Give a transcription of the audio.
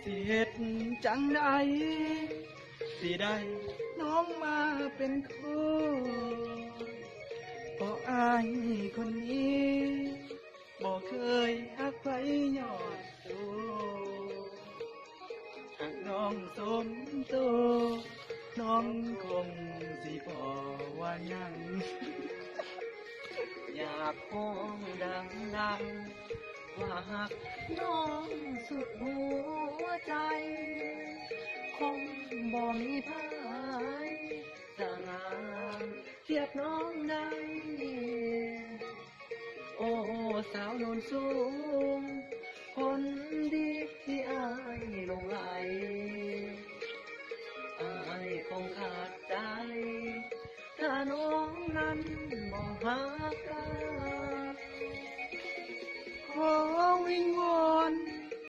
ຊິເຮັດຈັ່ງໃດ ຊິໄດ້ນ້ອງມາເປັນຄູ່ ເພາະອ້າຍຄົນນີ້ ບໍ່ເຄີຍຮັກໃຜຍອດຊູ ຫາກນ້ອງສົມໂຕ ນ້ອງຄົງຊິບໍ່ວ່າຫຍັງ. ຢາກຮ້ອງດັງໆ ວ່າຮັກນ້ອງສຸດຫົວໃຈ ຄົງບໍ່ມີໃຜສະຫງາມທຽບນ້ອງໄດ້. ໂອ້ ສາວໂນນສູງ ຄົນດີທີ່ອ້າຍຫຼົງໄຫຼ ອ້າຍຄົງຂາດໃຈ ຖ້ານ້ອງນັ້ນບໍ່ຮັກອ້າຍ. ຂໍວິງວອນ